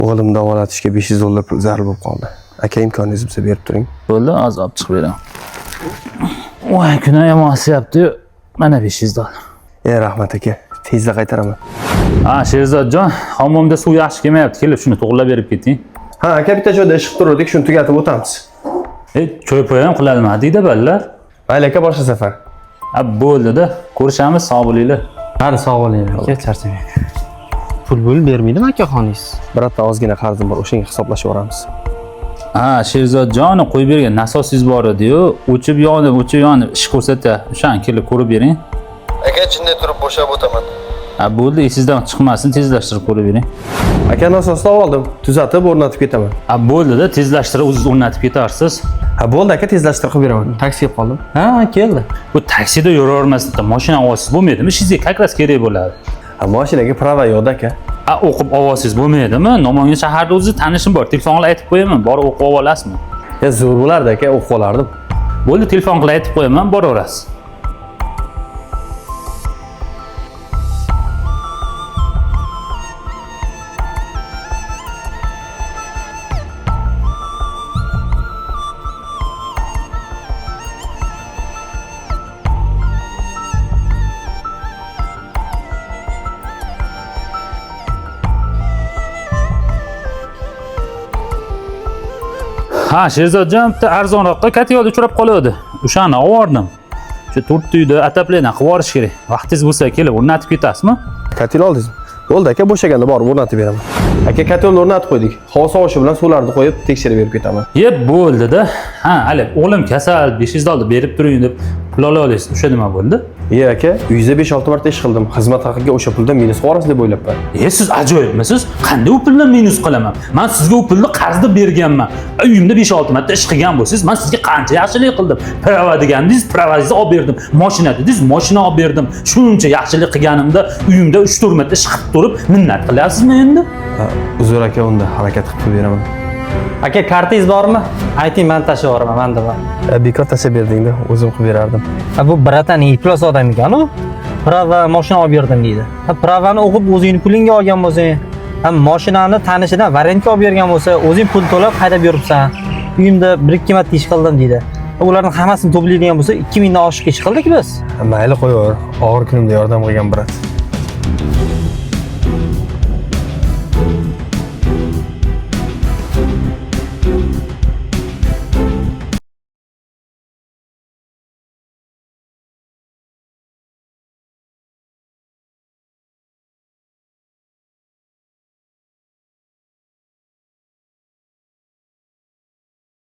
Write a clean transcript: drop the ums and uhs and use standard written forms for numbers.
O'g'limni davolatishga $500 pul zarur bo'lib qoldi. Aka, imkoningiz bo'lsa berib turing. Bo'ldi, hozir olib chiqib beraman. Voy, kun yomon isyapti-yu. Mana $500. E, rahmat aka. Tezda qaytaraman. Ha, Sherzodjon, hammomda suv yaxshi kelmayapti. Kelib shuni to'g'rilab berib keting. Ha, aka, bitta joyda ish qilib turdik, shuni tugatib o'tamiz. E, choy ham qilalmadik-da ballar. Mayli aka, boshqa safar. Ha, bo'ldi-da. Ko'rishamiz, sog' bo'linglar. Qani sog' bo'ling aka, charchamang. Pul bo'lib bermaydimi akaxoningiz? Birontdan ozgina qarzim bor, o'shanga hisoblashib yuboramiz. Ha, Sherzodjon, qo'yib bergan nasosingiz bor edi-yu, o'chib yonib, o'chib yonib ish ko'rsatdi. O'shani kelib ko'rib bering. Aka, jinday turib bo'shab o'taman. Ha, bo'ldi, esingizdan chiqmasin, tezlashtirib ko'rib bering. Aka, nasosni oldim. Tuzatib o'rnatib ketaman. Ha, bo'ldi-da, tezlashtirib o'zingiz o'rnatib ketarsiz. Ha, bo'ldi aka, tezlashtirib qilib beraman. Taksi kelib qoldim. Ha, keldi. Bu taksida yuravermasdan mashina olsangiz bo'lmaydimi? Ishingizga как раз kerak bo'ladi. Ha, mashinaga prava yo'q aka. Ha, o'qib olsangiz bo'lmaydimi? Namangan shaharda o'zi tanishim bor. Telefon qilib aytib qo'yaman, borib o'qib olasizmi? Ya zo'r bo'lardi aka, o'qib olardim. Bo'ldi, telefon qilib aytib qo'yaman, boraverasiz. Ha, Sherzodjon bitta arzonroqqa katta yo'lda uchrab qoladi. O'shani olvordim. Shu to'rtta uyda ataplardan qilib yuborish kerak. Vaqtingiz bo'lsa kelib o'rnatib ketasizmi? Katil oldingizmi? Bo'ldi aka, bo'shaganda borib o'rnatib beraman. Aka, katilni o'rnatib qo'ydik. Havo sovishi bilan suvlarni qo'yib tekshirib berib ketaman. Yeb bo'ldi-da. Ha, hali o'g'lim kasal, $500 berib turing deb pul ola olasiz. O'sha nima bo'ldi? Ye aka, uyingizda 5-6 marta ish qildim. Xizmat haqiga o'sha puldan minus qo'yasiz deb o'ylabman. E, siz ajoyibmisiz? Qanday u puldan minus qilaman? Men sizga u pulni qarzda berganman. Uyimda 5-6 marta ish qilgan bo'lsangiz, men sizga qancha yaxshilik qildim. Prava degandingiz, pravangizni olib berdim. Mashina dedingiz, mashina olib berdim. Shuncha yaxshilik qilganimda uyimda 3-4 marta ish qilib turib, minnat qilyapsizmi endi? Ha, uzr aka, unda harakat qilib beraman. Aka, kartangiz bormi? Ayting, men tashlab yuboraman, menda bor. Bekor tashlab berdingda, o'zim qilib berardim. Ha, bu bratan iflos odam ekan u. Prava mashina olib berdim deydi. Ha, pravani o'qib o'zingni pulingga olgan bo'lsang, ha, mashinani tanishidan variantga olib bergan bo'lsa, o'zing pul to'lab haydab yuribsan. Uyimda 1-2 marta ish qildim deydi. Ha, ularning hammasini to'playdigan bo'lsa, 2000 dan oshiq ish qildik biz. Ha, mayli qo'yaver. Og'ir kunimda yordam qilgan brat.